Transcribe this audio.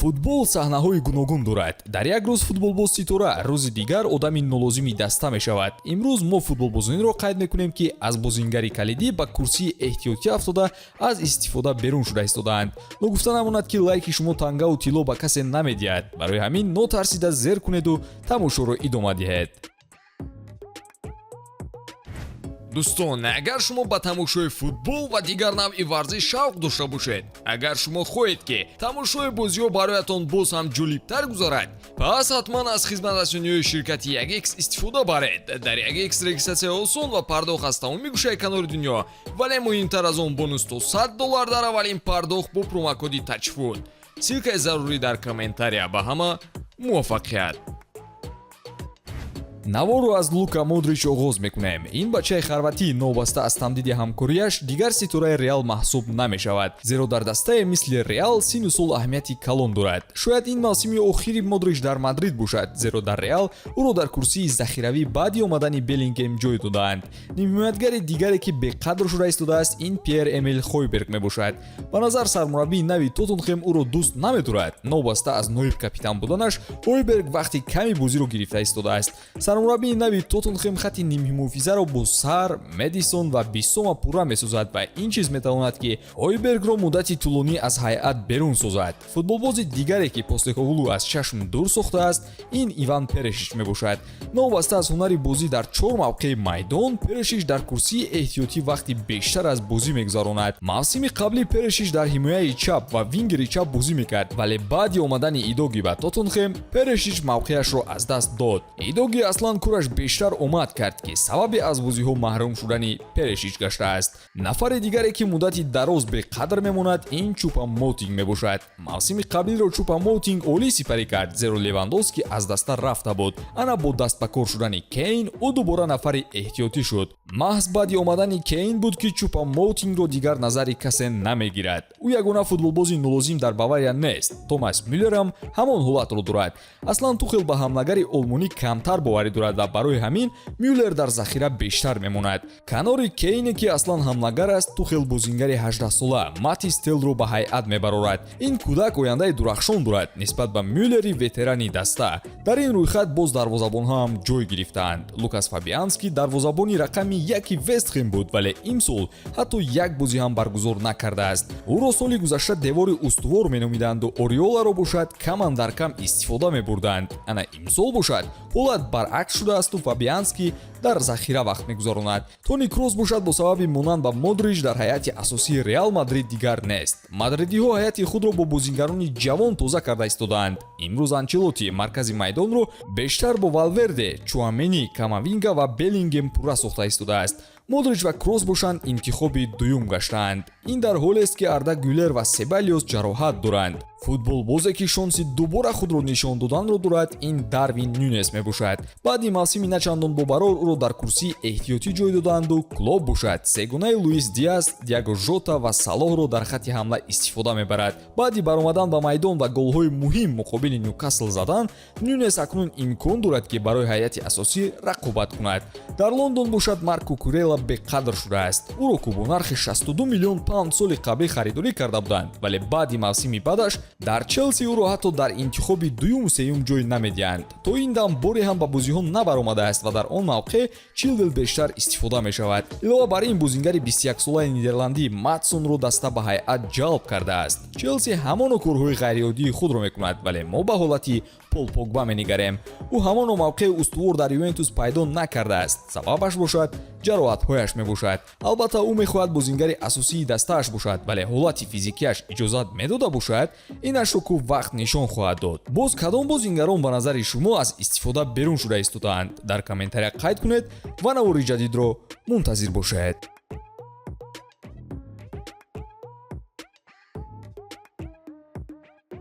Футбол саҳнаҳои гуногун дорад. Дар як рӯз футболбоз ситора, рӯзи дигар одами нолозими даста мешавад. Имрӯз мо футболбозонеро қайд мекунем, ки аз бозингари калидӣ ба курсии эҳтиётӣ афтода, аз истифода берун шуда истодаанд. Ногуфта намонад, ки лайки шумо тангаву тилло ба касе намедиҳад. Барои ҳамин нотарсида зер кунеду тамошоро идома диҳед. Дӯстон, агар шумо ба тамошои футбол ва дигар навъи варзиш шавқ дошта бошед, агар шумо хоҳед, ки тамошои бозиҳо бароятон боз ҳам ҷолибтар гузарад, пас ҳатман аз хизматрасониҳои ширкати 1X истифода баред. Дар 1X регистратсия осон ва пардохт аз тамоми гӯшаи канори дунё, вале муҳимтар аз он, бонус то 100 доллар дар аввалин пардохт бо промокоди Тачфуд. Ссылкаи зарурӣ дар комментария. Ба ҳама муваффақият! Наворро аз Лука Модрич оғоз мекунем. Ин бачаи хорватӣ, новобаста аз тамдиди ҳамкориаш, дигар ситораи Реал маҳсуб намешавад, зеро дар дастае мисли Реал сину сол аҳамияти калон дорад. Шояд ин мавсими охири Модрич дар Мадрид бошад, зеро дар Реал ӯро дар курсии захиравӣ баъди омадани Беллингем ҷой додаанд. Нимҳимоятгари дигаре, ки беқадр шуда истодааст, ин Пьер Эмил Хойберг мебошад. Ба назар, сармураббии нави Тоттенхем ӯро дӯст намедорад. Новобаста аз ноиб капитан буданаш, Хойберг вақти ками бозиро гирифта истодааст. Сармураббии нави Тоттенхем хати нимҳимофизаро бо Сар, Медисон ва Биссома пурра месозад ва ин чиз метавонад, ки Ҳойбергро муддати тӯлонӣ аз ҳайат берун созад. Футболбози дигаре, ки Постекоглу аз чашм дур сохтааст, ин Иван Перешич мебошад. Новобаста аз ҳунари бозӣ дар чор мавқеи майдон, Перешич дар курсии эҳтиётӣ вақти бештар аз бозӣ мегузаронад. Мавсими қаблӣ Перешич дар ҳимояи чап ва вингери чап бозӣ мекард, вале баъди омадани Идоги ба Тоттенхем Перешич мавқеашро аз даст дод. Идоги аслан кураш бештар омад кард, ки сабаби аз бозиҳо маҳрум шудани Перешич гаштааст. Нафари дигаре, ки муддати дароз беқадр мемонад, ин Чупа Мотинг мебошад. Мавсими қаблиро Чупа Мотинг олӣ сипарӣ кард, зеро Левандовски аз даста рафта буд. Ана бо даст ба кор шудани Кейн ӯ дубора нафари эҳтиётӣ шуд. Маҳз баъди омадани Кейн буд, ки Чупа Мотингро дигар назари касе намегирад. Ӯ ягона футболбози нолозим дар Бавария нест. Томас Мюллерам ҳамон ҳолатро дорад. Аслан Тухел ба ҳамлагари олмонӣ камтар боварӣ дорад ва барои ҳамин Мюллер дар захира бештар мемонад. Канори Кейне, ки аслан ҳамлагар аст, Тухел бозингари 18-сола Матис Телро ба ҳайат мебарорад. Ин кӯдак ояндаи дурахшон дорад нисбат ба Мюллери ветерани даста. Дар ин рӯйхат боз дарвозабонҳо ҳам ҷой гирифтаанд. Лукас Фабианский дарвозабони рақами яки Вестхем буд, вале имсол ҳатто як бозӣ ҳам баргузор накардааст. Ӯро соли гузашта девори устувор меномиданду Ориоларо бошад камандар кам истифода мебурданд. Ана имсол бошад, ҳолат баръакс шудаасту Фабианский дар захира вақт мегузаронад. Тони Кросс бошад, бо сабаби монанд ба Модрич дар ҳайати асосии Реал Мадрид дигар нест. Мадридиҳо ҳайати худро бо бозингарони ҷавон тоза карда истодаанд. Имрӯз Анчелоти маркази майдонро бештар бо Валверде, Чуамени, Камавинга ва Беллингем пурра сохта истодааст. Модрич ва Кросс бошанд, интихоби дуюм гаштаанд. Ин дар ҳолест, ки Арда Гюлер ва Себалиос ҷароҳат доранд. Футболбозе, ки шонси дубора худро нишон доданро дорад, ин Дарвин Нюнес мебошад. Баъди мавсими начандон бобарор ӯро дар курсии эҳтиётӣ ҷой додаанду Клоп бошад сегонаи Луис Диас, Диаго Жота ва Салоҳро дар хатти ҳамла истифода мебарад. Баъди баромадан ба майдон ва голҳои муҳим муқобили Нюкасл задан, Нюнес акнун имкон дорад, ки барои ҳайати асосӣ рақобат кунад. Дар Лондон бошад, Марк Кукурела беқадр шудааст. Ӯро ку бо нархи 62 миллион паунд соли қаблӣ харидорӣ карда буданд, вале баъди мавсими бадаш дар Челси ӯро ҳатто дар интихоби дуюму сеюм ҷой намедиҳанд. То ин дам боре ҳам ба бозиҳо набаромадааст ва дар он мавқеъ Чилвел бештар истифода мешавад. Илова бар ин, бозингари 21-солаи нидерландӣ Матсонро даста ба ҳайат ҷалб кардааст. Челси ҳамоно корҳои ғайриоддии худро мекунад, вале мо ба ҳолати Пол Погба менигарем. Ӯ ҳамоно мавқеи устувор дар Ювентус пайдо накардааст. Сабабаш бошад, ҷароҳатҳояш мебошад. Албатта, ӯ мехоҳад бозингари асосии дастааш бошад, вале ҳолати физикиаш иҷозат медода бошад, инашро ку вақт нишон хоҳад дод. Боз кадом бозингарон ба назари шумо аз истифода берун шуда истодаанд, дар комментария қайд кунед ва навори ҷадидро мунтазир бошед.